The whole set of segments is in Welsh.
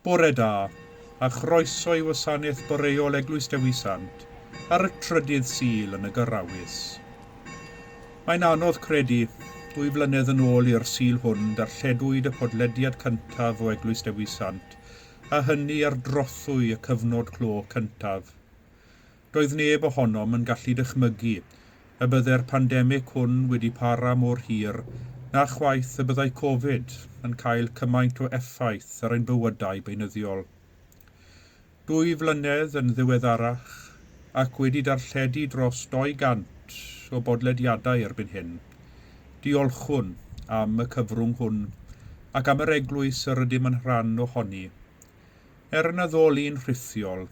Bore da, a chroeso i wasanaeth boreol Eglwys Dewi Sant ar y trydydd Sul yn y Gyrawys. Mae'n anodd credu, dwy flynedd yn ôl i'r Sul hwn darlledwyd y podlediad cyntaf o Eglwys Dewi Sant, a hynny ar drothwy y cyfnod clo cyntaf. Doedd neb ohonom yn gallu dychmygu y byddai'r pandemig hwn wedi para mor hir, na chwaith y byddai Covid yn cael cymaint o effaith ar ein bywydau beunyddiol. Dwy flynedd yn ddiweddarach, ac wedi darlledu dros 200 o bodlediadau erbyn hyn, diolchwn am y cyfrwng hwn ac am yr eglwys yr ydym yn rhan ohoni. Er yn addoli'n rhithiol,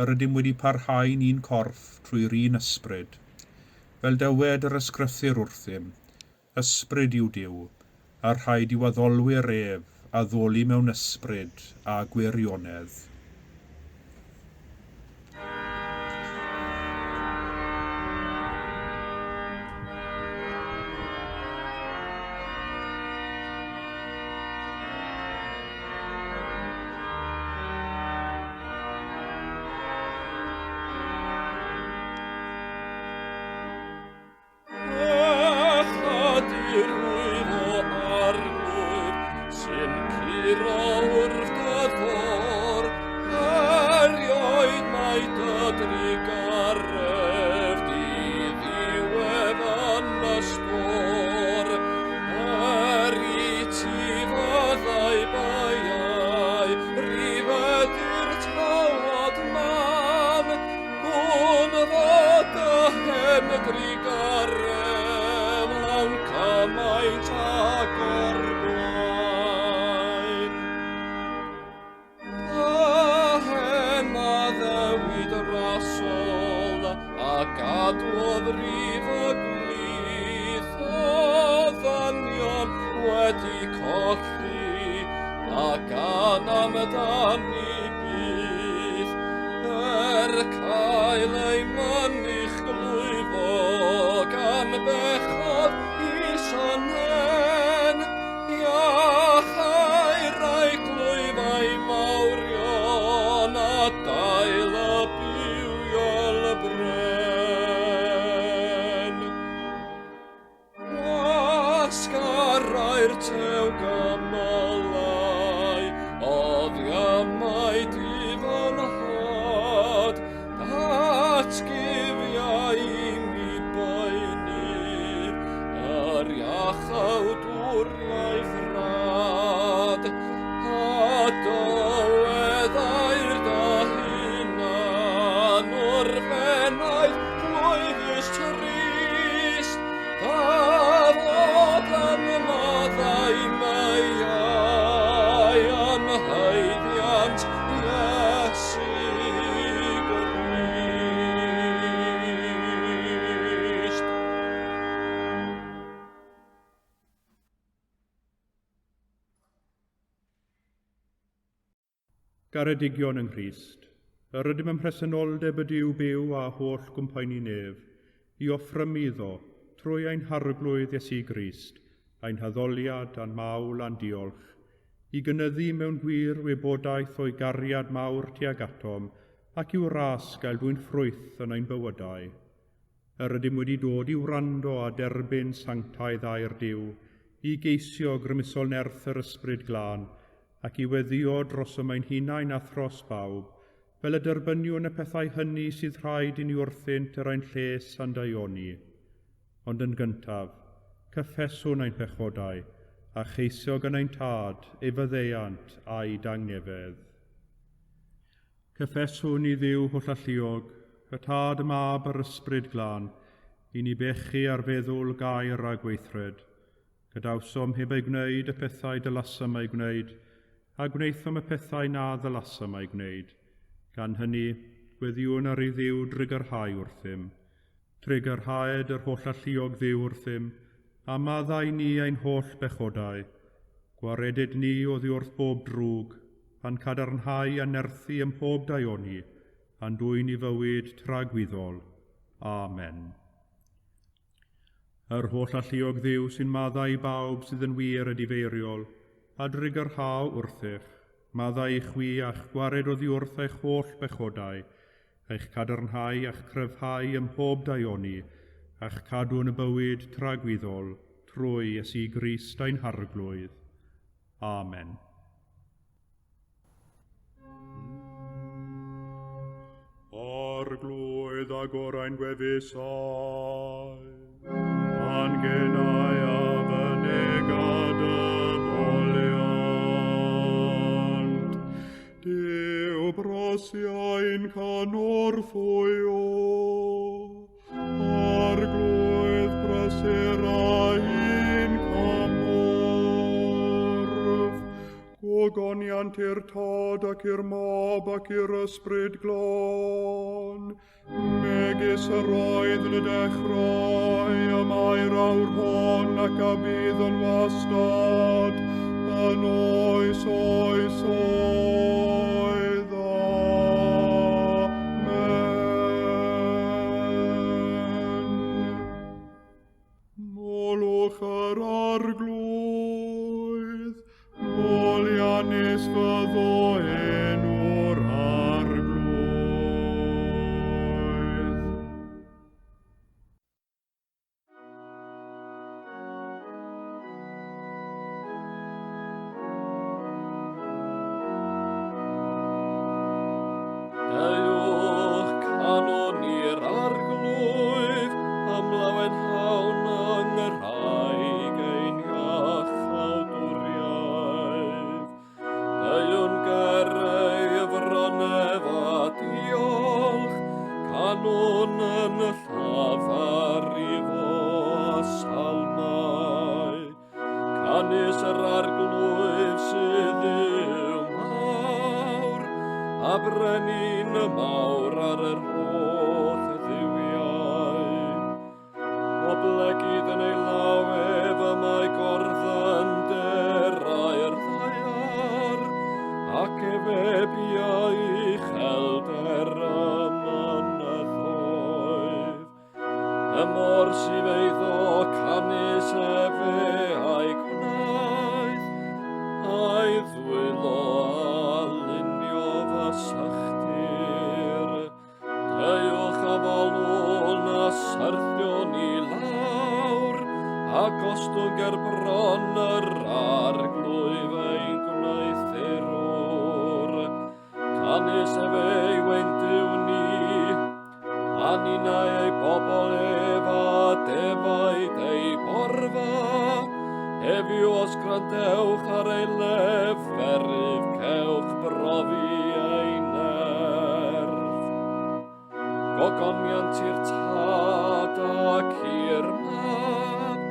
yr ydym wedi parhau'n un corff trwy'r un ysbryd. Fel dywed yr ysgrythur wrthym, Ysbryd yw Duw, a rhaid i'w addolwyr ef addoli mewn ysbryd a gwirionedd. Ychydig o arglwydd sy'n curo wrth dy ddor, erioed mae dy drugaredd di ddiwedd yn ystôr. Er i ti fyddai baiau, rifedi'r tawod man, Gwn fod dy hen drugaredd lawn cymaint ag o'r blaen. Dy hen addewid rasol a gadwodd rif y gwlith o ddynion wedi colli a gan amdani byth, er cael ei mynych glwyfo gan bechod Isonen, iachau rai glwyfau mawrion a dail y bywiol bren. Gwasgarau'r tew gymylau, oddiamau difanhad, datguddiau i mi boenydd, yr iachawdwriaeth rad, a dyweddai'r dy hunan wrth fennaid glwyfus trist, Da fod yn maddau meiau yn haeddiant Iesu Grist. Garedigion yng Nghrist, yr ydym ym mhresenoldeb y Duw byw a holl gwmpaenu nef, i offrymu iddo, trwy ein Harglwydd Iesu Grist, ein haddoliad a'n mawl a'n diolch, i gynyddu mewn gwir wybodaeth o'i gariad mawr tuag atom, ac i'w ras gael dwyn ffrwyth yn ein bywydau. Yr ydym wedi dod i wrando a derbyn sanctaidd air Duw, i geisio grymusol nerth yr Ysbryd Glân, ac i weddïo drosom ein hunain a thros bawb, fel y derbyniwn y pethau hynny sydd rhaid i ni wrthynt er ein lles a'n daioni. Ond yn gyntaf, cyffeswn ein pechodau, a cheisio gan ein Tad ei faddeuant a'i dangnefedd. Cyffeswn i Dduw hollalluog, y Tad, y Mab a'r Ysbryd Glân, i ni bechu ar feddwl, gair a gweithred. Gadawsom heb eu gwneud y pethau dylasom eu gwneud, a gwnaethom y pethau na ddylasom eu gwneud. Gan hynny, gweddïwn ar i Dduw drugarhau wrthym. Trugarhaed yr hollalluog Dduw wrthym, a maddau ni ein holl bechodau. Gwaredid ni oddi wrth bob drwg, a'n cadarnhau a nerthu ym mhob daioni, a'n dwyn i fywyd tragwyddol. Amen. Yr holl-alluog Dduw sy'n maddau i bawb sydd yn wir edifeiriol, a drugarhau wrthych, Maddau i chwi a'ch gwared oddi wrth eich holl bechodau, eich cadarnhau a'ch cryfhau ym mhob daioni, a'ch cadw yn y bywyd tragwyddol, trwy Iesu Grist ein Harglwydd. Amen. Arglwydd agor ein gwefusau, a'n genau a fynega dy foliant. Duw brysia ein cynorthwyo, Arglwydd prysura ein cymorth. Gogoniant i'r Tad ac i'r Mab ac i'r Ysbryd Glân, megis yr oedd yn y dechrau, y mae'r awr hon ac a bydd yn wastad, yn oes oes oedd. Amen. Molwch yr Arglwydd, moliannus fyddo enw'r Arglwydd. Deuwch canwn i'r Arglwydd, am lawenhawn yng Nghymraeg ein iachawdwriaeth. Deuwn ger ei fron ef a diolch, canwn yn llafar i fo a salmau. Canys yr Arglwydd sydd Dduw mawr, a brenin y mawr ar yr holl dduwiau. Oblegid yn ei law ef y mae gorddynderau'r ddaear, ac efe biau uchelder y mynyddoedd. Y môr sydd eiddo canys efe a'i gwnaeth, a'i ddwylo a luniodd y sychdir. Deuwch a folwn a syrthiwn i lawr, a gostwng ger bron yr Arglwydd ein gwneuthurwr. Canys efe yw ein Duw ni, a ninnau ei bobl ef a defaid ei borfa. Heddiw os gwrandewch ar ei leferydd, cewch brofi ei nerth. Gogoniant i'r Tad ac i'r Mab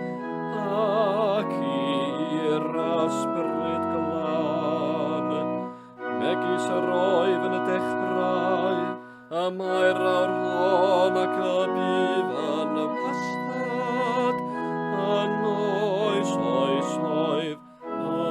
ac i'r Ysbryd Glân, megis yr oedd yn y dechrau, y mae'r awr hon ac y bydd yn wastad, yn oes oesoedd. Amen.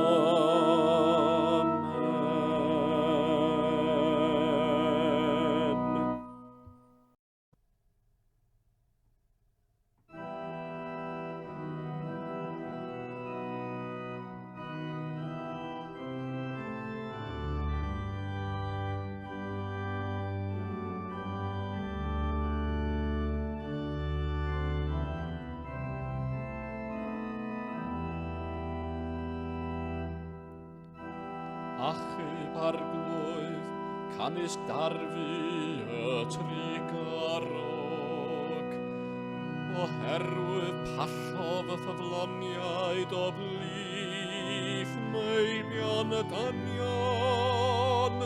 Achub Arglwydd, canys darfu y trugarog, oherwydd pallodd y ffyddloniaid o blith meibion y dynion.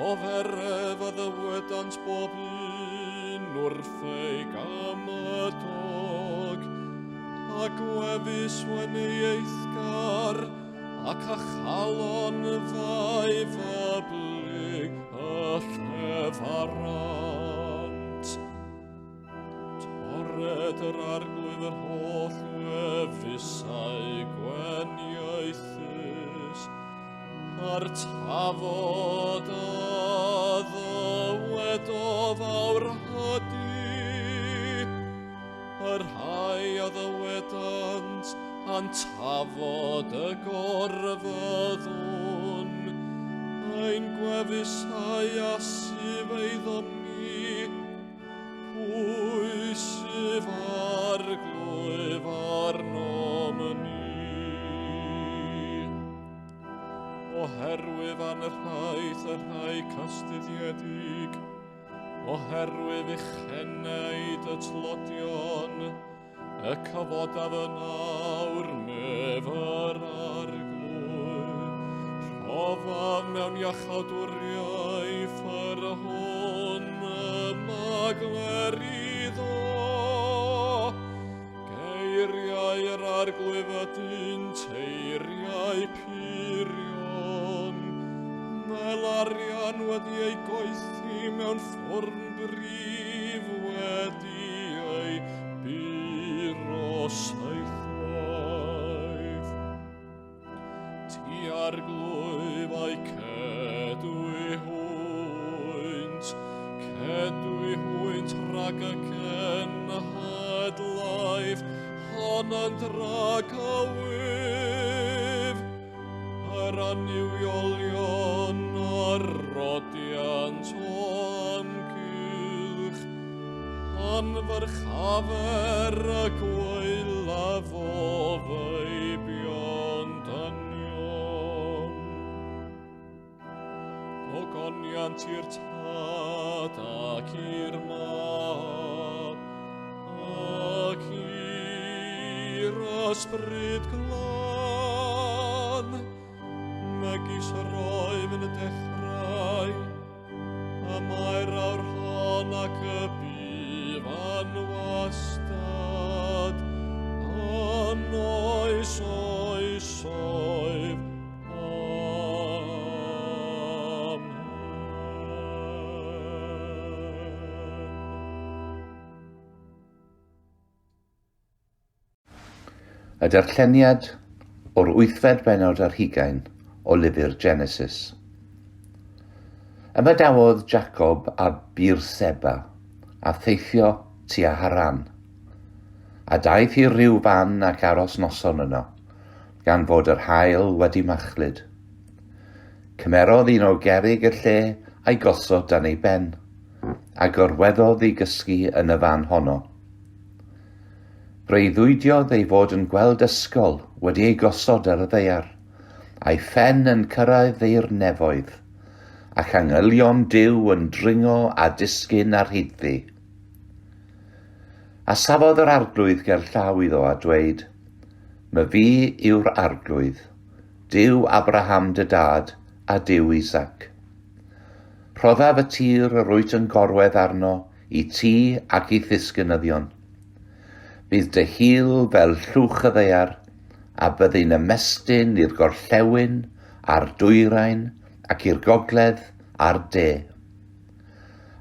Oferedd a ddywedant bob un wrth ei gymydog, a gwefus wenieithgar, ac a chalon ddau fyblyg y llefarant. Torred yr Arglwydd yr holl wefusau gweniaethus, a'r tafod a ddywedodd awr hydy, y rhai a ddywedant, a'n tafod y gorfyddwn, Ein gwefusau a syf eiddom ni, pwy syf arglwydd arnom ni? Oherwydd anrhaith y rhai cystuddiedig, oherwydd uchenaid y tlodion, y cyfodaf yn awr mef yr arglwydd. Rhoddaf mewn iachawdwriaeth yr hwn y magler iddo. Geiriau yr arglwydd ydynt eiriau purion, fel arian wedi ei goethi mewn ffwrn brif wedi ei buro saethwaith. Ti arglwydd a'i cedwi hwynt, cedwi hwynt rhag y cenhedlaeth, hon yn dragywydd. Yr annuwiolion a'r rodiant o amgylch, pan fyrchafer y gwaelaf o feibion dynion. Gogoniant i'r Tad ac i'r Mab ac i'r Ysbryd Glân, megis yr oedd yn y dechrau, y mae'r awr hon ac y bydd yn wastad, yn oes oesoedd. Amen. Y darlleniad o'r wythfed bennod ar hugain o lyfr Genesis. Ymadawodd Jacob â Beerseba a theithio tua Haran. A daeth i ryw fan ac aros noson yno, gan fod yr haul wedi machlud. Cymerodd un o gerrig y lle a'i gosod dan ei ben, a gorweddodd i gysgu yn y fan honno. Breuddwydiodd ei fod yn gweld ysgol wedi ei gosod ar y ddaear, a'i phen yn cyrraedd i'r nefoedd, ac angylion Duw yn dringo a disgyn ar hyd-ddi. A safodd yr Arglwydd ger llaw iddo a dweud, Myfi yw'r Arglwydd, Duw Abraham dy dad a Duw Isaac. Rhoddaf y tir yr wyt yn gorwedd arno i ti ac i'th ddisgynyddion. Bydd dy hil fel llwch y ddaear, a byddi'n ymestyn i'r gorllewin a'r dwyrain ac i'r gogledd a'r de.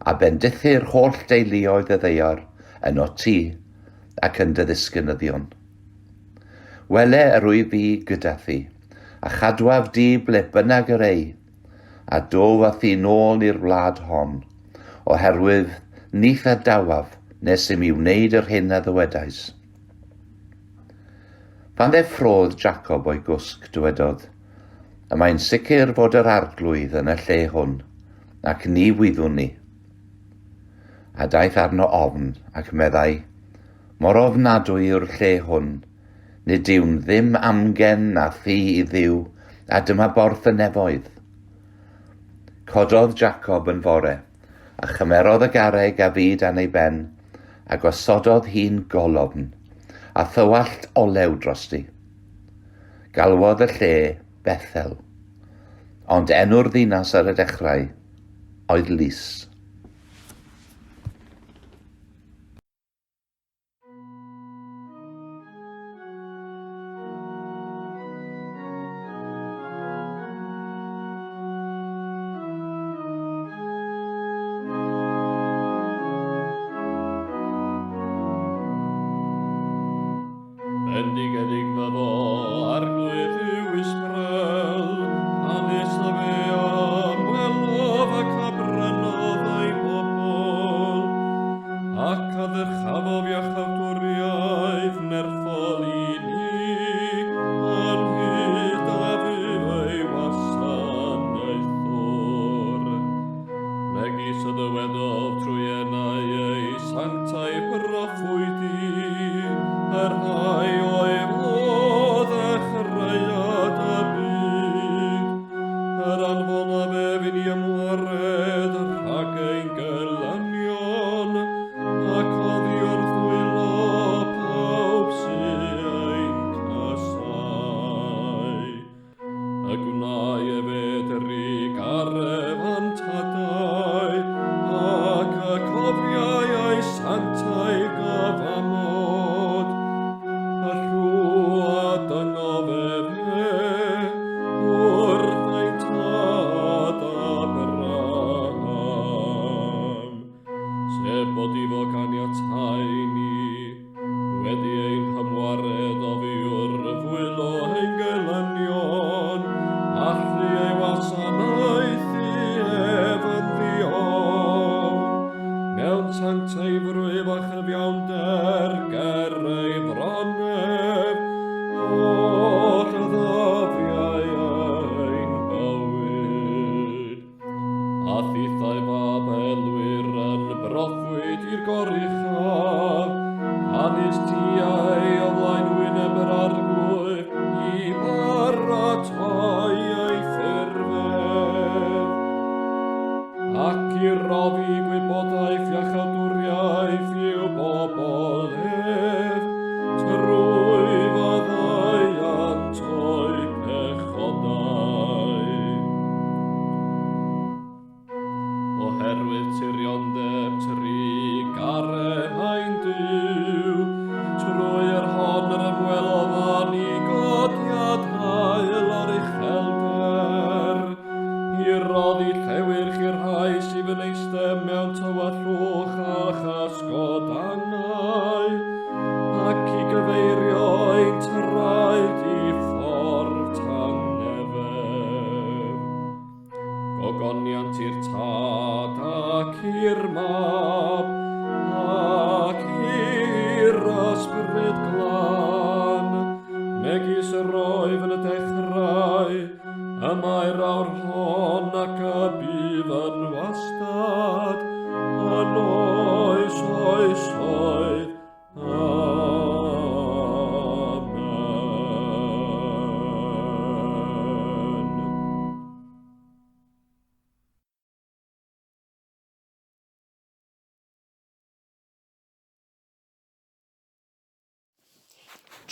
A bendithir holl deuluoedd y ddaear yno ti ac yn dy ddisgynyddion. Wele yr wyf fi gyda thi, a chadwaf di ble bynnag yr ei, a dof â thi nôl i'r wlad hon, oherwydd ni'th adawaf nes i mi wneud yr hyn a ddywedais. Pan ddeffrodd Jacob o'i gwsg, dywedodd, Y mae'n sicr fod yr Arglwydd yn y lle hwn, ac ni wyddwn ni. A daeth arno ofn, ac meddai, Mor ofnadwy yw'r lle hwn, Nid yw'n ddim amgen na thŷ i Dduw, a dyma borth y nefoedd. Cododd Jacob yn fore, a chymerodd y garreg a fu dan ei ben, a gosododd hi'n golofn, a thywallt olew drosti. Galwodd y lle Bethel, ond enw'r ddinas ar y dechrau oedd Lus. Bendigedig fyddo Arglwydd Dduw Israel, canys y fe a ymwelodd ac a brynodd. yr anfonaf ef i ni ymwared rhag ein gelynion, ac oddi wrth ddwylo pawb sy ein casáu. Y gwnâi efe drugaredd a'n tadau, ac y cofiai ei sanctaidd gyfamod, y llw a dyngodd efe wrth ein tad Abraham, sef bod iddo ganiatáu i ni, wedi ein hymwared oddi wrth ddwylo ein gelynion, allu ei wasanaethu ef yn ddiofn, mewn sancteiddrwydd a chyfiawnder ger ei fron ef, holl ddyddiau ein bywyd. A thithau fab Elwyr yn broffwyd i'r Goruchaf, canys ti a'i o flaen wyneb yr Arglwydd i baratoi ei ffurf ef, ac i roddi gwybodaeth iachawdwriaeth i'w bobl ef, trwy faddeuant o'u pechodau. Oherwydd tiriondeb trugaredd ein Duw, trwy yr hon yr ymwelodd â ni godiad haul o'r uchelder, i roddi llewyrch i'r rhai sydd yn eistedd mewn tywyllwch a chysgod angau, ac i gyfeirio ein traed i ffordd tangnefedd. Gogoniant i'r Tad ac i'r Mab ac i'r Ysbryd Glân, megis yr oedd yn y dechrau, y mae'r awr hon ac y bydd yn wastad, yn oes oesoedd. Amen.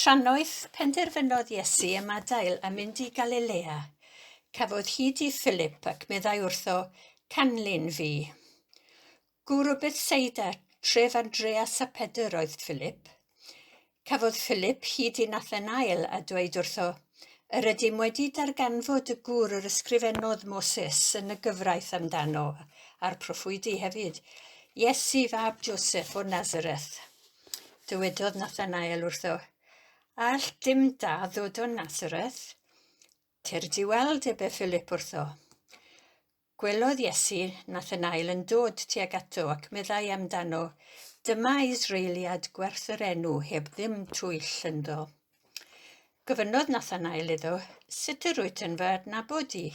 Trannoeth penderfynodd Iesu ymadael a mynd i Galilea. Cafodd hyd i Philip ac meddai wrtho, Canlyn fi. Gŵr o Bethsaida, tref Andreas a Pedr oedd Philip. Cafodd Philip hyd i Nathanael a dweud wrtho, Yr ydym wedi darganfod y gŵr yr ysgrifennodd Moses yn y gyfraith amdano, a'r proffwydi hefyd, Iesu fab Joseph o Nazareth. Dywedodd Nathanael wrtho, All dim da ddod o Nazareth? Tyrd i weld, ebe Philip wrtho. Gwelodd Iesu Nathanael yn dod tuag ato ac meddai amdano, Dyma Israeliad gwerth yr enw heb ddim twyll ynddo. Gofynnodd Nathanael iddo, Sut yr wyt yn fy adnabod i?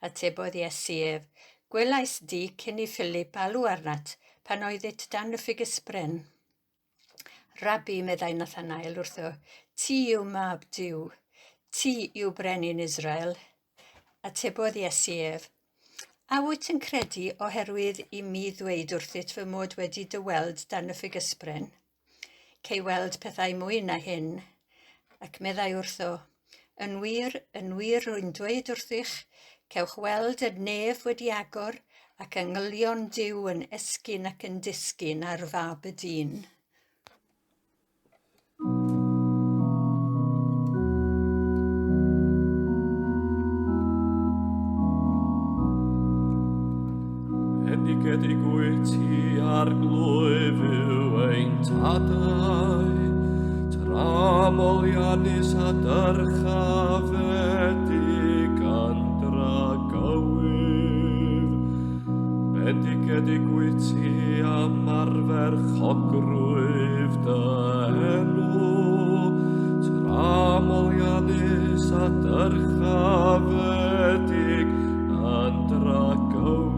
Atebodd Iesu ef, Gwelais di cyn i Philip alw arnat, pan oeddit dan y ffigysbren. Rabbi, meddai Nathanael wrtho, ti yw mab Duw, ti yw brenin Israel. Atebodd Iesu ef, A wyt yn credu oherwydd i mi ddweud wrthyt fy mod wedi dy weld dan y ffigysbren? Cei weld pethau mwy na hyn. Ac meddai wrtho, Yn wir, yn wir rwy'n dweud wrthych, cewch weld y nef wedi agor ac angylion Duw yn esgyn ac yn disgyn ar fab y dyn. Bendigedig wyt ti, Arglwydd yw ein tadau, tra moliannus a dyrchafedig yn dragywydd. Bendigedig wyt ti am arferchogrwydd dy enw, tra moliannus a dyrchafedig yn dragywydd.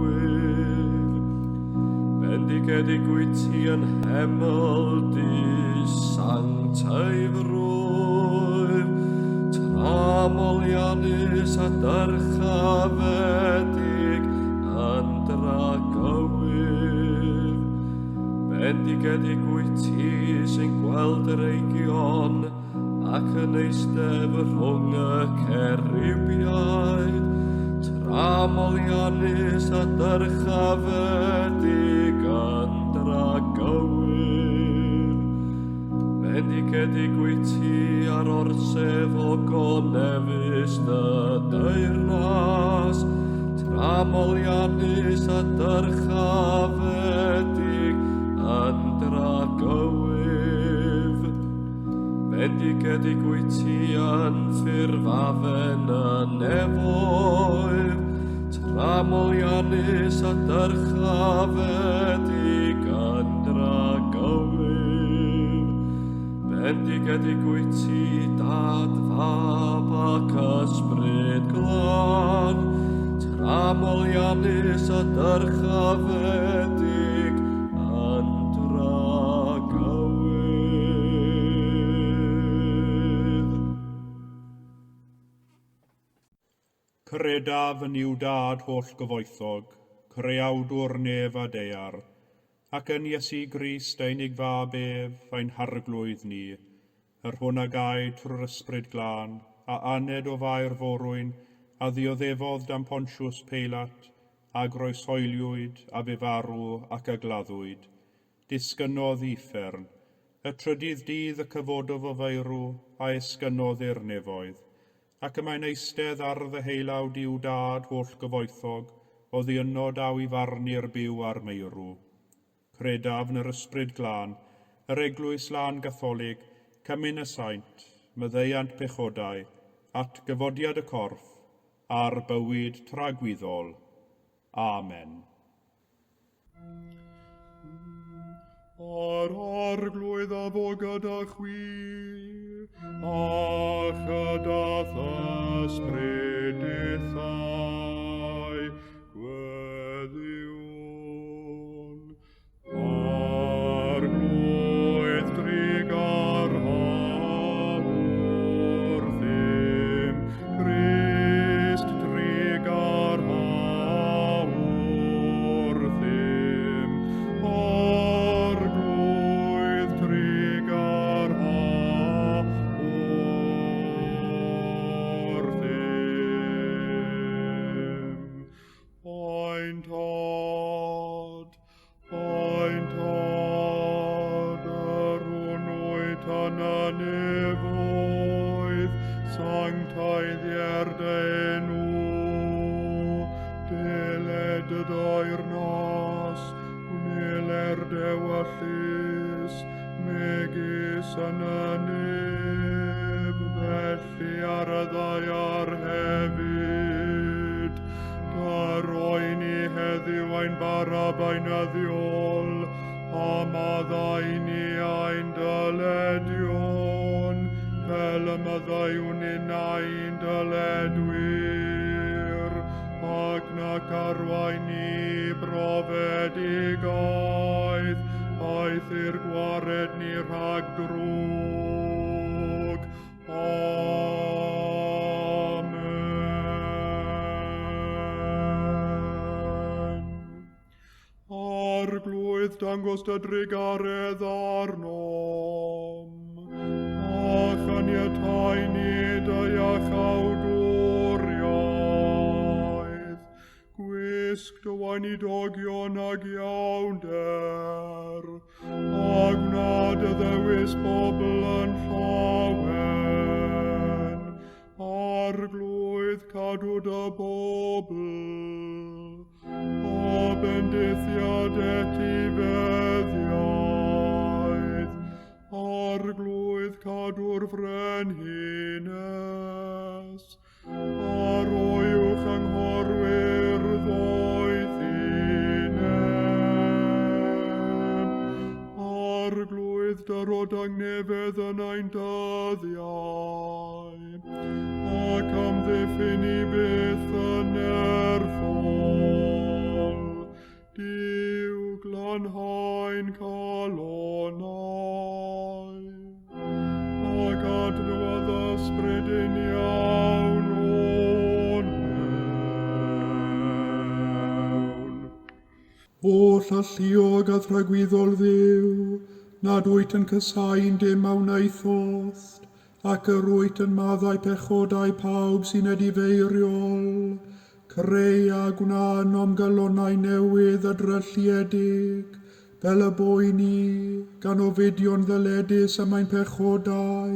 Bendigedig wyt ti yn heml di sanctaiddrwydd, tra Tramoliannus a dyrchafedig yn dragywydd. Bendigedig wyt ti sy'n gweld yr eigion ac yn eistedd rhwng y cerubiaid. Tramoliannus a dyrchafedig yn dragywydd. Bendigedig wyt ti ar orsedd o gonefus dy deyrnas, tramoliannus a dyrchafedig yn dragywydd. Bendigedig wyt ti yn ffurfafen y nefoedd, tramoliannus a dyrchafedig yn dragywydd. Bendigedig wyt ti, Dad, Fab ac Ysbryd Glân, tramoliannus a dyrchafedig yn dragywydd. Credaf yn Nuw Dad holl gyfoethog, creawdwr nef a daear, ac yn Iesu Grist ei unig fab ef, ein harglwydd ni, yr hwn a gaed trwy'r Ysbryd Glân, a aned o Fair Forwyn, a ddioddefodd dan Pontius Peilat, a groeshoeliwyd, a fe farw ac a gladdwyd. Disgynnodd i uffern. Y trydydd dydd y cyfododd o feirw, a esgynnodd i'r nefoedd. Ac y mae'n eistedd ar ddeheulaw Duw Dad holl gyfoethog, oddi yno daw i farnu'r byw a'r meirw. Credaf yn yr Ysbryd Glân, yr Eglwys Lân Gatholig, cymun y saint, maddeuant pechodau, at gyfodiad y corff, a'r bywyd tragwyddol. Amen. A'r Arglwydd a fo gyda chwi, a chyda ysbryd dithau, gweddïwn. Arglwydd trugarha wrthym, Crist trugarha wrthym, Arglwydd trugarha wrthym. Ein Tad, ein Tad, yr hwn wyt yn y nefoedd, sancteiddier dy enw, deled dy deyrnas, gwneler dy ewyllys, megis yn y nef, felly ar y ddaear hefyd. Rhoi ni heddiw ein bara beunyddiol, a maddau ni ein dyledion, fel y maddeuwn ninnau i'n dyledwyr, ac nac arwain ni i brofedigaeth, eithr gwared ni rhag drwg. Amen. Arglwydd, dangos dy drugaredd arnom, a chaniatáu ni dy iachawdwriaeth. Gwisg dy weinidogion ag iawnder, a gwna dy ddewis bobl yn llawen. Arglwydd, cadw dy bobl, a bendithiad etifeddiaeth. Arglwydd, cadw'r frenhines, a rhoi i'w chynghorwyr ddoethineb. Arglwydd, dyro dangnefedd yn ein dyddiau, ac amddiffyn ni byth yn nerthol. Duw, glanha'n calonnau, ac adnewyddu ysbryd ein iawn. Holl alluog a thragwyddol Dduw, nad wyt yn casáu'n dim a wnaethost, ac yr wyt yn maddau pechodau pawb sy'n edifeiriol, creu a gwna ynom galonnau newydd a drylliedig, fel y bo i ni, gan ofidio'n ddyledus am ein pechodau,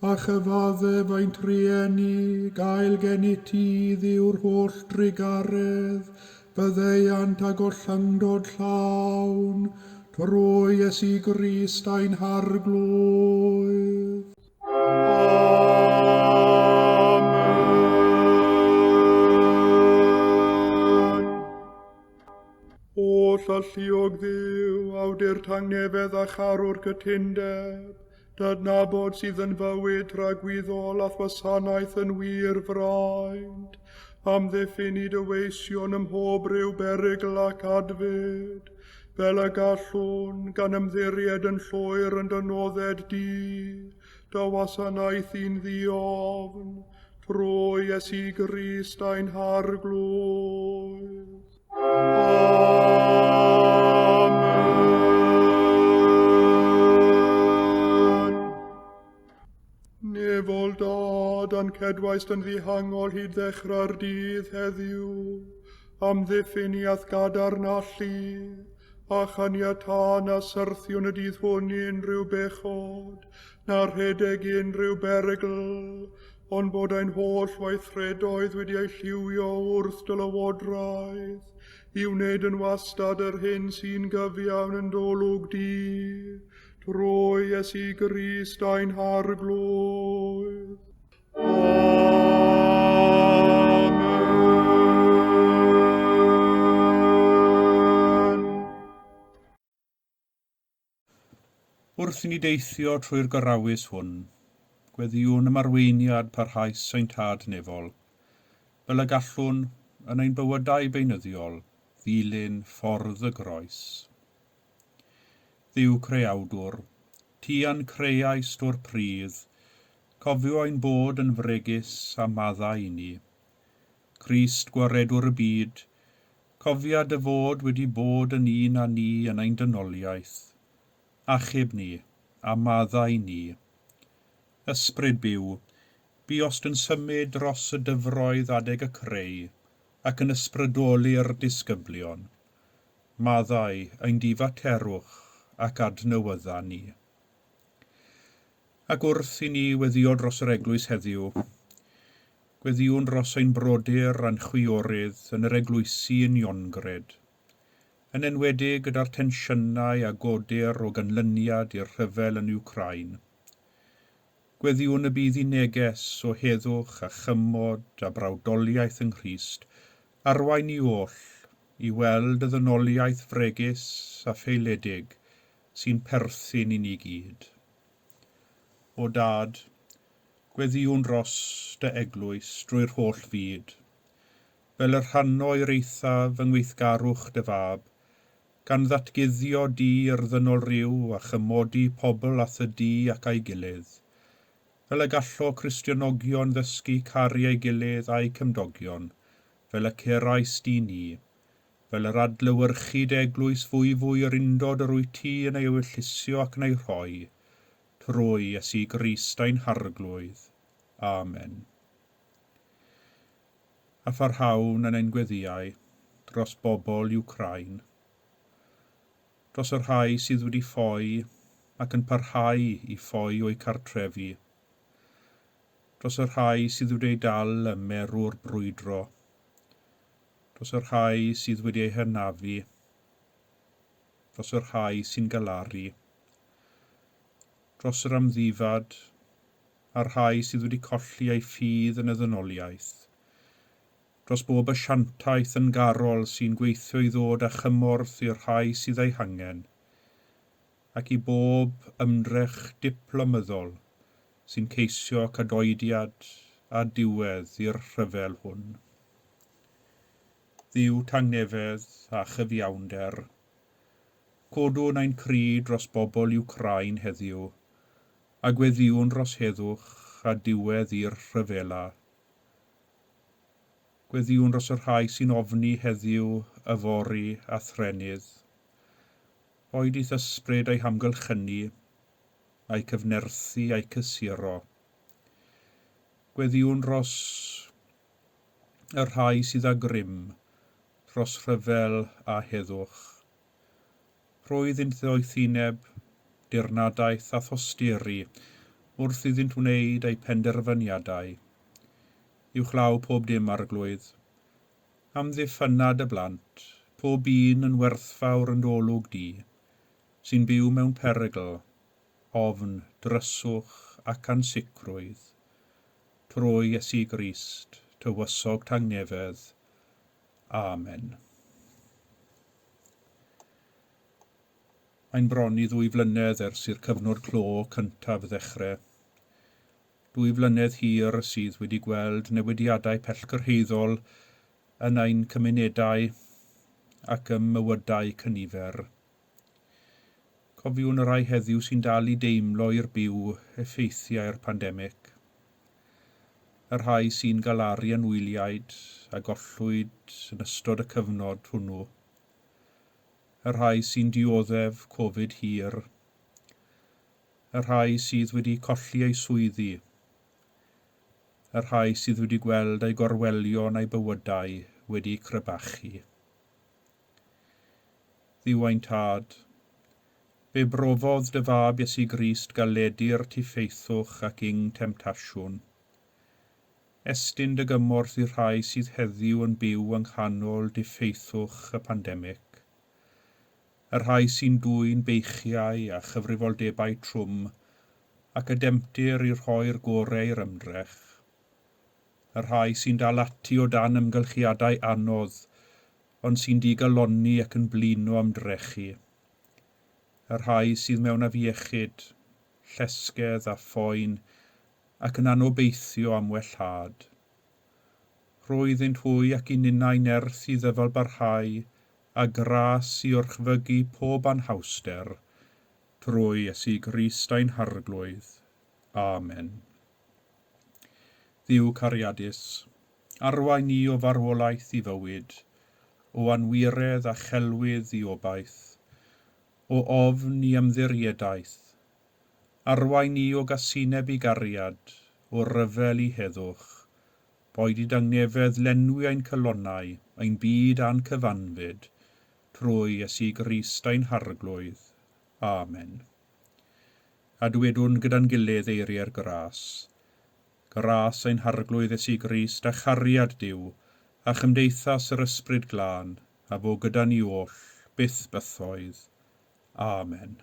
a chyfaddef ein trueni, gael gennyt ti, Dduw'r holl drugaredd, faddeuant a gollyngdod llawn, trwy Iesu Grist ein Harglwydd. Amen. Holl alluog Dduw, awdur tangnefedd a charwr cytundeb, D'adnabod sydd yn fywyd tragwyddol a'th wasanaeth yn wir fraint, amddiffyn i dy weision ym mhob rhyw berygl ac adfyd, fel y gallwn, gan ymddiried yn llwyr yn dy nodded di, dy wasanaethu'n ddiofn, trwy Iesu Grist ein Harglwydd. Amen. Nefol Dad, a'n cedwaist yn ddihangol hyd ddechrau'r dydd heddiw, amddiffyn i a'th gadarn allu, a chaniatâ na syrthiwn y dydd hwn i unrhyw bechod, na rhedeg i unrhyw berygl, ond bod ein holl weithredoedd wedi eu lliwio wrth dy lywodraeth, i wneud yn wastad yr hyn sy'n gyfiawn yn d'olwg di, trwy Iesu Grist ein Harglwydd. Amen. Wrth i ni deithio trwy'r gorawys hwn, gweddïwn am arweiniad parhaus ein Tad Nefol, fel y gallwn, yn ein bywydau beunyddiol, ddilyn ffordd y groes. Dduw Creawdwr, ti a'n creaist o'r pridd, cofio ein bod yn fregus a maddau i ni. Crist Gwaredwr y byd, cofia dy fod wedi bod yn un â ni yn ein dynoliaeth. Achub ni, a maddau ni. Ysbryd byw, buost yn symud dros y dyfroedd adeg y creu, ac yn ysbrydoli'r disgyblion. Maddau ein difaterwch ac adnewydda ni. Ac wrth i ni weddïo dros yr eglwys heddiw, gweddïwn dros ein brodyr a'n chwiorydd yn yr eglwysi uniongred, yn enwedig gyda'r tensiynau a godir o ganlyniad i'r rhyfel yn Wcráin. Gweddïwn y bydd i neges o heddwch a chymod a brawdoliaeth yng Nghrist arwain ni oll i weld y ddynoliaeth fregus a ffaeledig sy'n perthyn i ni gyd. O Dad, gweddïwn dros dy eglwys drwy'r holl fyd, fel y rhanno i'r eithaf yng ngweithgarwch dy fab, gan ddatguddio di i'r ddynol ryw a chymodi pobl â thy di ac â'i gilydd, fel y gallo Cristionogion ddysgu caru ei gilydd a'u cymdogion, fel y cerais di ni, fel yr adlewyrchu dy eglwys fwyfwy yr undod yr wyt ti yn ei ewyllysio ac yn ei rhoi, trwy Iesu Grist ein Harglwydd. Amen. A pharhawn yn ein gweddïau dros bobl Wcráin, dros y rhai sydd wedi ffoi ac yn parhau i ffoi o'u cartrefi, dros y rhai sydd wedi eu dal ym merw'r brwydro, dros y rhai sydd wedi eu hynafu, dros y rhai sy'n galaru, dros yr amddifad a'r rhai sydd wedi colli eu ffydd yn y ddynoliaeth, dros bob asiantaeth yn garol sy'n gweithio i ddod â chymorth i'r rhai sydd ei hangen, ac i bob ymdrech diplomyddol sy'n ceisio cadoediad a diwedd i'r rhyfel hwn. Dduw tangnefedd a chyfiawnder, codwn ein cri dros bobl Wcráin heddiw, a gweddïwn dros heddwch a diwedd i'r rhyfela. Gweddïwn dros y rhai sy'n ofni heddiw, yfory a threnydd. Boed i'th ysbryd eu hamgylchynu, a'u cyfnerthu a'u cysuro. Gweddïwn dros y rhai sydd â grym, dros rhyfel a heddwch. Rho iddynt ddoethineb, dirnadaeth a thosturi wrth iddynt wneud eu penderfyniadau. Uwchlaw pob dim, Arglwydd. Amddiffynna dy blant, pob un yn werthfawr yn dy olwg di, sy'n byw mewn perygl, ofn, dryswch ac ansicrwydd. Trwy Iesu Grist, Tywysog Tangnefedd. Amen. Mae'n bron i ddwy flynedd ers i'r cyfnod clo cyntaf ddechrau. Dwy flynedd hir sydd wedi gweld newidiadau pellgyrhaeddol yn ein cymunedau ac ym mywydau cynifer. Cofiwn y rhai heddiw sy'n dal i deimlo i'r byw effeithiau'r pandemig. Y rhai sy'n galaru anwyliaid a gollwyd yn ystod y cyfnod hwnnw. Y rhai sy'n dioddef Covid hir. Y rhai sydd wedi colli eu swyddi. Y rhai sydd wedi gweld eu gorwelion a'u bywydau wedi crebachu. Dduw ein Tad, fe brofodd dy Fab Iesu Grist galedu'r tiffeithwch ac ing temtasiwn. Estyn dy gymorth i'r rhai sydd heddiw yn byw yng nghanol diffeithwch y pandemig. Y rhai sy'n dwyn beichiau a chyfrifoldebau trwm ac a demtir i rhoi'r gorau i'r ymdrech. Y rhai sy'n dal ati o dan amgylchiadau anodd, ond sy'n digalonni ac yn blino ymdrechu. Y rhai sydd mewn afiechyd, llesgedd a phoen ac yn anobeithio am wellhad. Rho iddynt hwy ac i ninnau nerth i ddyfalbarhau a gras i orchfygu pob anhawster, trwy Iesu Grist ein Harglwydd. Amen. Dduw cariadus, arwain ni o farwolaeth i fywyd, o anwiredd a chelwydd i obaith, o ofn i ymddiriedaeth. Arwain ni o gasineb i gariad, o ryfel i heddwch, Boed i dangnefedd lenwi ein calonnau, ein byd a'n cyfanfyd, trwy Iesu Grist ein Harglwydd. Amen. A dwedwn gyda'n gilydd eiriau'r gras. Gras ein Harglwydd Iesu Grist a chariad Duw, a chymdeithas yr Ysbryd Glân, a fo gyda ni oll, byth bythoedd. Amen.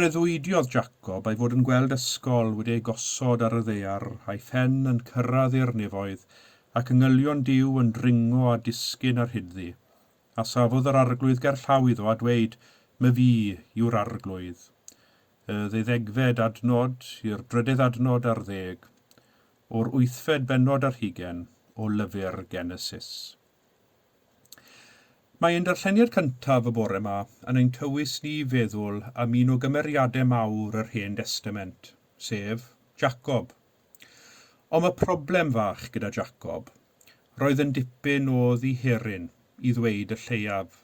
Breuddwydiodd Jacob ei fod yn gweld ysgol wedi ei gosod ar y ddaear, a'i phen yn cyrraedd i'r nefoedd, ac angylion Duw yn dringo a disgyn ar hyd-ddi. A safodd yr Arglwydd gerllaw iddo a dweud, Myfi yw'r Arglwydd. Y ddeuddegfed adnod i'r drydedd adnod ar ddeg, o'r wythfed bennod ar hugain o lyfr Genesis. Mae ein darlleniad cyntaf y bore yma yn ein tywys ni i feddwl am un o gymeriadau mawr yr Hen Destament, sef Jacob. Ond mae problem fach gyda Jacob. Roedd yn dipyn o ddiheryn, i ddweud y lleiaf.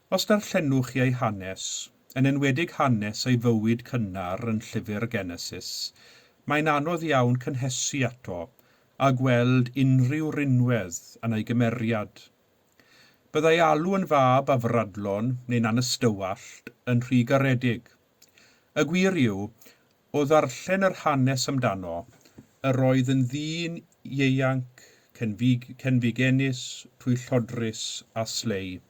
Os darllenwch chi ei hanes, yn enwedig hanes ei fywyd cynnar yn llyfr Genesis, mae'n anodd iawn cynhesu ato a gweld unrhyw rinwedd yn ei gymeriad. Byddai alw yn fab afradlon neu'n anystywallt yn rhy garedig. Y gwir yw, o ddarllen yr hanes amdano, yr oedd yn ddyn ieuanc, cenfigenus, twyllodrus a slei.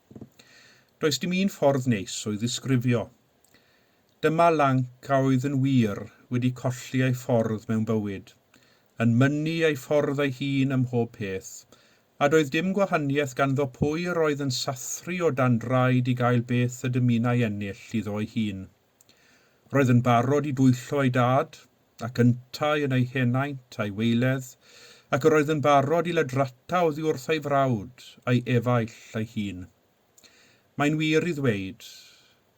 Does dim un ffordd neis o'i ddisgrifio. Dyma lanc a oedd yn wir wedi colli ei ffordd mewn bywyd, yn mynnu ei ffordd ei hun ym mhob peth, a doedd dim gwahaniaeth ganddo pwy yr oedd yn sathru o dan draed i gael beth y dymunai ennill iddo ei hun. Roedd yn barod i dwyllo ei dad, ac yntau yn ei henaint a'i weiledd, ac yr oedd yn barod i ladrata oddi wrth ei frawd a'i efaill ei hun. Mae'n wir i ddweud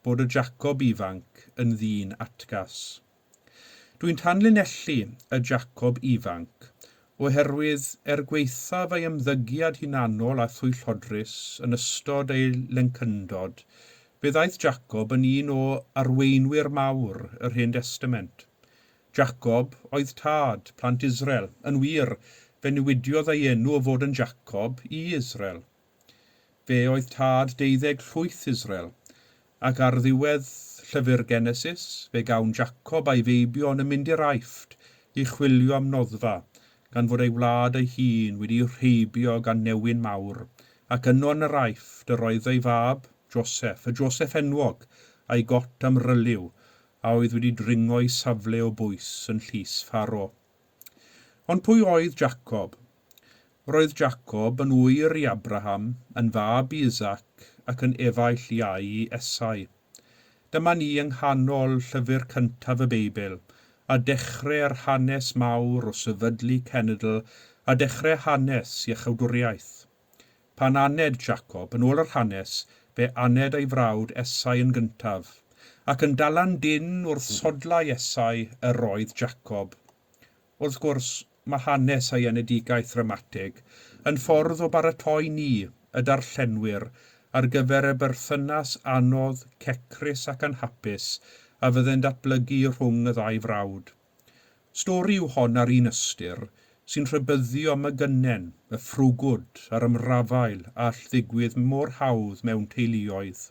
bod y Jacob ifanc yn ddyn atgas. Dwi'n tanlinellu y Jacob ifanc oherwydd er gwaethaf ei ymddygiad hunanol a thwyllodrus yn ystod ei lencyndod, fe ddaeth Jacob yn un o arweinwyr mawr yr Hen Destament. Jacob oedd tad plant Israel. Yn wir, fe newidiodd ei enw o fod yn Jacob i Israel. Fe oedd tad deuddeg llwyth Israel, ac ar ddiwedd llyfr Genesis, fe gawn Jacob a'i feibion yn mynd i'r Aifft i chwilio am noddfa, gan fod ei wlad ei hun wedi rheibio gan newyn mawr, ac yno yn yr Aifft yr oedd ei fab, Joseph, y Joseph enwog, a'i got amryliw, a oedd wedi dringo i safle o bwys yn llys Pharo. Ond pwy oedd Jacob? Roedd Jacob yn ŵyr i Abraham, yn fab i Isaac ac yn efaill iau i Esau. Dyma ni yng nghanol llyfr cyntaf y Beibl, a dechrau'r hanes mawr o sefydlu cenedl a dechrau hanes iachawdwriaeth. Pan aned Jacob, yn ôl yr hanes, fe aned ei frawd Esau yn gyntaf, ac yn dala'n dynn wrth sodlau Esau yr oedd Jacob. Wrth gwrs, mae hanes ei enedigaeth ddramatig yn ffordd o baratoi ni, y darllenwyr, ar gyfer y berthynas anodd, cecrus ac anhapus a fydde'n datblygu rhwng y ddau frawd. Stori yw hon ar un ystyr, sy'n rhybuddio am y gynnen, y ffrwgwd a'r ymrafael all ddigwydd mor hawdd mewn teuluoedd.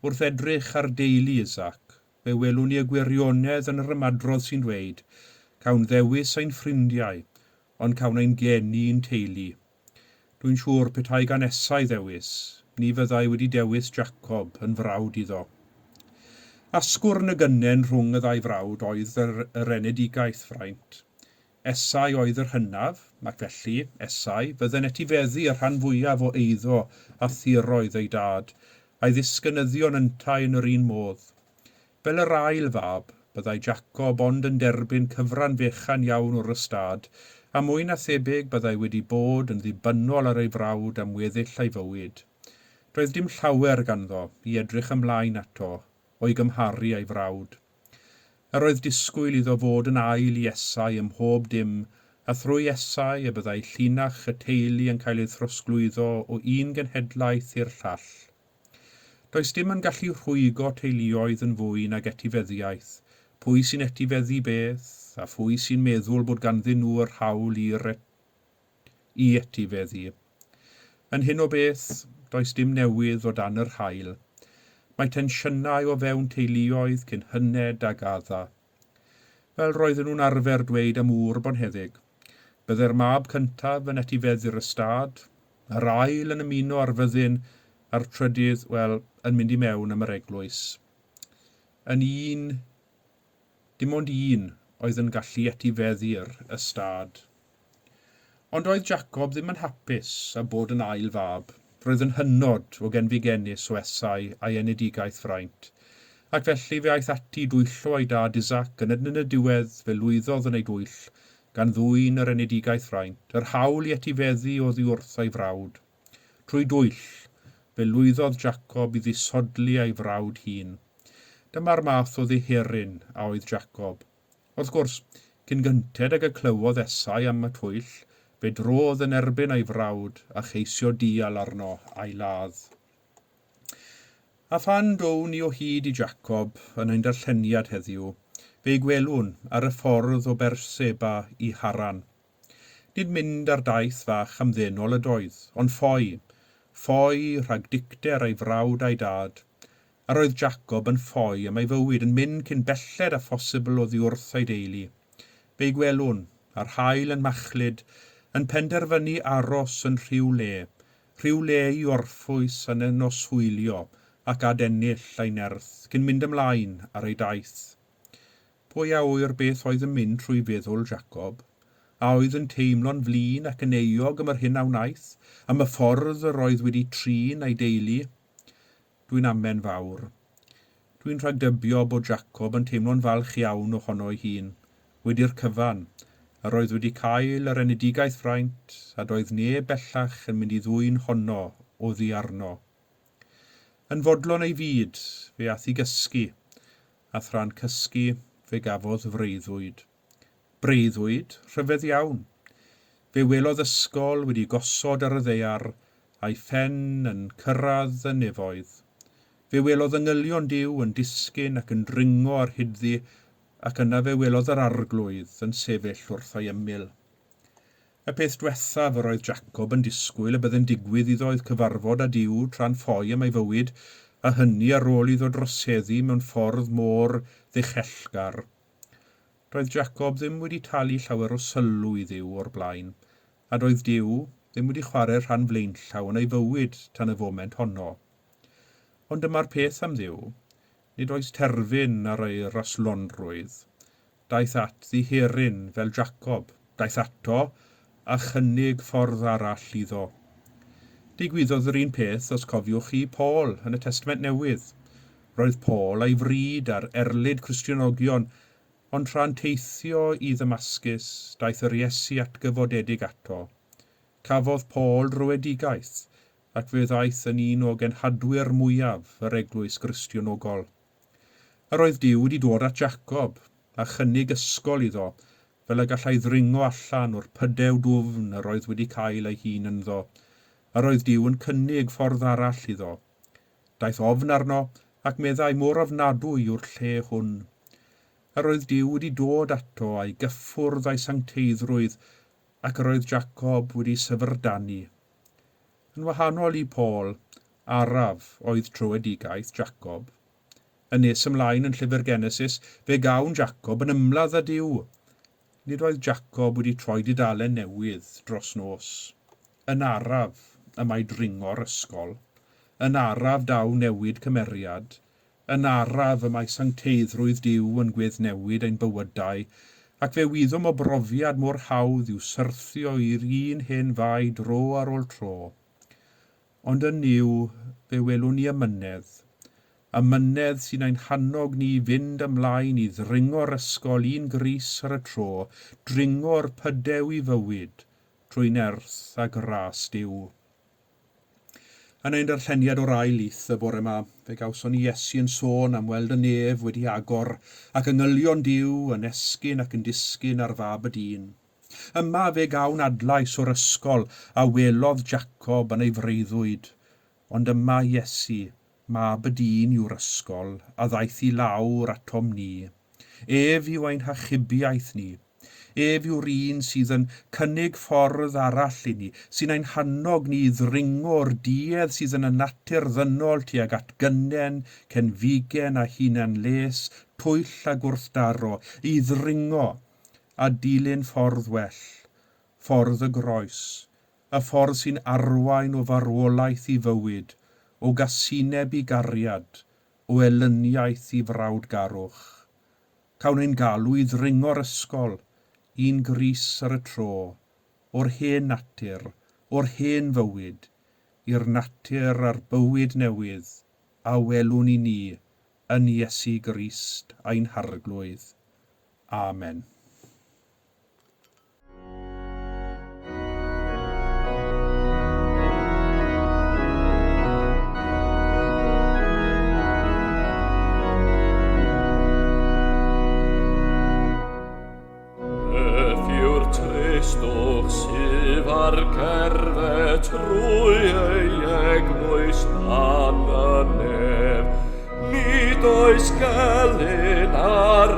Wrth edrych ar deulu Isaac, Fe welwn ni y gwirionedd yn yr ymadrodd sy'n dweud, Cawn ddewis ein ffrindiau, ond cawn ein geni i'n teulu. Dwi'n siŵr petai gan Esau ddewis, ni fyddai wedi dewis Jacob yn frawd iddo. Asgwrn y gynnen rhwng y ddau frawd oedd yr, yr enedigaeth fraint. Esau oedd yr hynaf, ac felly, Esau, fydde'n etifeddu y rhan fwyaf o eiddo a thiroedd ei dad, a'i ddisgynyddion yntau yn yr un modd. Fel yr ail fab, byddai Jacob ond yn derbyn cyfran fechan iawn o'r ystâd, a mwy na thebyg byddai wedi bod yn ddibynnol ar ei frawd am weddill ei fywyd. Doedd dim llawer ganddo i edrych ymlaen ato o'i gymharu â'i frawd. Yr oedd disgwyl iddo fod yn ail i Esau ym mhob dim, a thrwy Esau y byddai llinach y teulu yn cael ei throsglwyddo o un genhedlaeth i'r llall. Does dim yn gallu rhwygo teuluoedd yn fwy nag etifeddiaeth, pwy sy'n etifeddu beth, a phwy sy'n meddwl bod ganddyn nhw yr hawl i'r i etifeddu. Yn hyn o beth, does dim newydd o dan yr haul. Mae tensiynau o fewn teuluoedd cyn hyned ag Adda. Fel roedden nhw'n arfer dweud am ŵr bonheddig, bydde'r mab cyntaf yn etifeddu'r ystâd, yr ail yn ymuno â'r fyddin, a'r trydydd, wel, yn mynd i mewn am yr eglwys. Yn un, dim ond un oedd yn gallu etifeddu'r ystâd. Ond oedd Jacob ddim yn hapus â bod yn ail fab. Roedd yn hynod o genfigennus o Esau a'i enedigaeth fraint. Ac felly fe aeth ati i dwyllo ei dad Isaac, yn yn y diwedd fe lwyddodd yn ei dwyll, gan ddwyn yr enedigaeth fraint, yr hawl i etifeddu oddi wrth ei frawd. Trwy dwyll, fe lwyddodd Jacob i ddisodli ei frawd hŷn. Dyma'r math o ddihiryn a oedd Jacob. Wrth gwrs, cyn gynted ag y clywodd Esau am y twyll, fe drodd yn erbyn ei frawd a cheisio dial arno a'i ladd. A phan down ni o hyd i Jacob yn ein darlleniad heddiw, fe'i gwelwn ar y ffordd o Berseba i Haran. Nid mynd ar daith fach hamddenol ydoedd, ond ffoi, ffoi rhag dicter ei frawd a'i dad. Yr oedd Jacob yn ffoi am ei fywyd, yn mynd cyn belled â phosibl oddi wrth ei deulu. Fe'i gwelwn, a'r haul yn machlud, yn penderfynu aros yn rhyw le, rhyw le i orffwys a noswylio ac adennill ei nerth cyn mynd ymlaen ar ei daith. Pwy a ŵyr beth oedd yn mynd trwy feddwl Jacob? A oedd yn teimlo'n flin ac yn euog am yr hyn a wnaeth, am y ffordd yr oedd wedi trin ei deulu? Dwi'n amen fawr. Dwi'n rhagdybio bod Jacob yn teimlo'n falch iawn ohono ei hun. Wedi'r cyfan, yr oedd wedi cael yr enedigaeth fraint a doedd neb bellach yn mynd i ddwyn honno oddi arno. Yn fodlon ei fyd, fe ath i gysgu, a thra'n cysgu fe gafodd freuddwyd. Breuddwyd rhyfedd iawn. Fe welodd ysgol wedi gosod ar y ddaear, a'i phen yn cyrraedd y nefoedd. Fe welodd angylion Duw yn disgyn ac yn dringo ar hyd-ddi, ac yna fe welodd yr Arglwydd yn sefyll wrth ei ymyl. Y peth dwethaf yr oedd Jacob yn disgwyl y byddai'n digwydd iddo oedd cyfarfod â Duw tra'n ffoi am ei fywyd, a hynny ar ôl iddo droseddu mewn ffordd mor ddichellgar. Doedd Jacob ddim wedi talu llawer o sylw i Dduw o'r blaen, a doedd Duw ddim wedi chwarae rhan flaenllaw yn ei fywyd tan y foment honno. Ond dyma'r peth am Dduw, nid oes terfyn ar ei raslonrwydd. Daeth at ddihiryn fel Jacob, daeth ato a chynnig ffordd arall iddo. Digwyddodd yr un peth, os cofiwch chi, Paul yn y Testament Newydd. Roedd Paul a'i fryd ar erlid Cristionogion, ond tra'n teithio i Ddamascus, daeth yr Iesu atgyfodedig ato. Cafodd Paul dröedigaeth, ac fe ddaeth yn un o genhadwyr mwyaf yr eglwys Gristionogol. Yr oedd Duw wedi dod at Jacob a chynnig ysgol iddo, fel y gallai ddringo allan o'r pydew dwfn yr oedd wedi cael ei hun ynddo. Yr oedd Duw yn cynnig ffordd arall iddo. Daeth ofn arno, ac meddai, Mor ofnadwy yw'r lle hwn. Yr oedd Duw wedi dod ato a'i gyffwrdd a'i sancteiddrwydd, ac yr oedd Jacob wedi syfrdanu. Yn wahanol i Paul, araf oedd tröedigaeth Jacob. Yn nes ymlaen yn llyfr Genesis, fe gawn Jacob yn ymladd â Duw. Nid oedd Jacob wedi troi dudalen newydd dros nos. Yn araf y mae dringo'r ysgol. Yn araf daw newid cymeriad. Yn araf y mae sancteiddrwydd Duw yn gweddnewid ein bywydau, ac fe wyddom o brofiad mor hawdd yw syrthio i'r un hen fai dro ar ôl tro. Ond yn Nuw fe welwn ni amynedd, amynedd sy'n ein hannog ni i fynd ymlaen i ddringo'r ysgol un gris ar y tro, dringo'r pydew i fywyd, trwy nerth a gras Duw. Yn ein darlleniad o'r ail lith y bore 'ma, fe gawson ni Iesu yn sôn am weld y nef wedi agor ac angylion Duw yn esgyn ac yn disgyn ar Fab y Dyn. Yma fe gawn adlais o'r ysgol a welodd Jacob yn ei freuddwyd. Ond yma Iesu, Mab y Dyn yw'r ysgol a ddaeth i lawr atom ni. Ef yw ein hachubiaeth ni. Ef yw'r un sydd yn cynnig ffordd arall i ni, sy'n ein hannog ni i ddringo'r duedd sydd yn y natur ddynol tuag at gynnen, cenfigen a hunan-les, twyll a gwrthdaro, i ddringo a dilyn ffordd well, ffordd y groes, y ffordd sy'n arwain o farwolaeth i fywyd, o gasineb i gariad, o elyniaeth i frawdgarwch. Cawn ein galw i ddringo'r ysgol, un gris ar y tro, o'r hen natur, o'r hen fywyd, i'r natur a'r bywyd newydd a welwn i ni yn Iesu Grist ein Harglwydd. Amen. Beth yw'r tristwch sydd ar cerdded trwy ei eglwys dan y nef? Nid oes gelyn ar y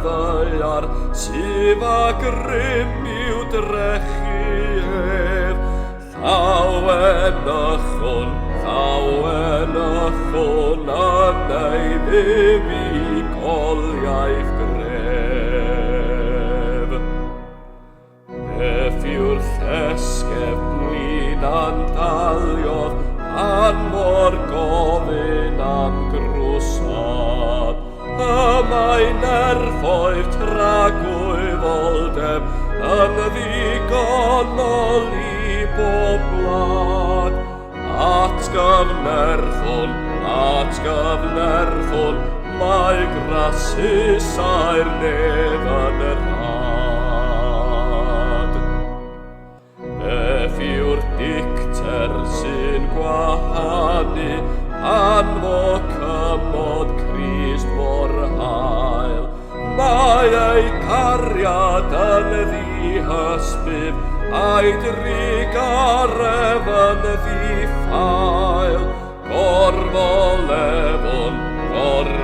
ddaear sydd â grym i'w drechu ef. Llawenychwn, llawenychwn yn ei fuddugoliaeth gref. Beth yw'r llesgef blin a'n daliodd pan mor gofyn am grwsad? Y mae nerthoedd tragwyddoldeb yn ddigonol i bob gwlad. Atgyfnerthwn, atgyfnerthwn, mae grasusau'r nef yn rhad. Beth yw'r dicter sy'n gwahanu pan fo cymod Crist mor hael? Mae ei cariad yn ddihysbydd a'i drugaredd yn ddiffael. Gorfolefwn, gorfolefwn,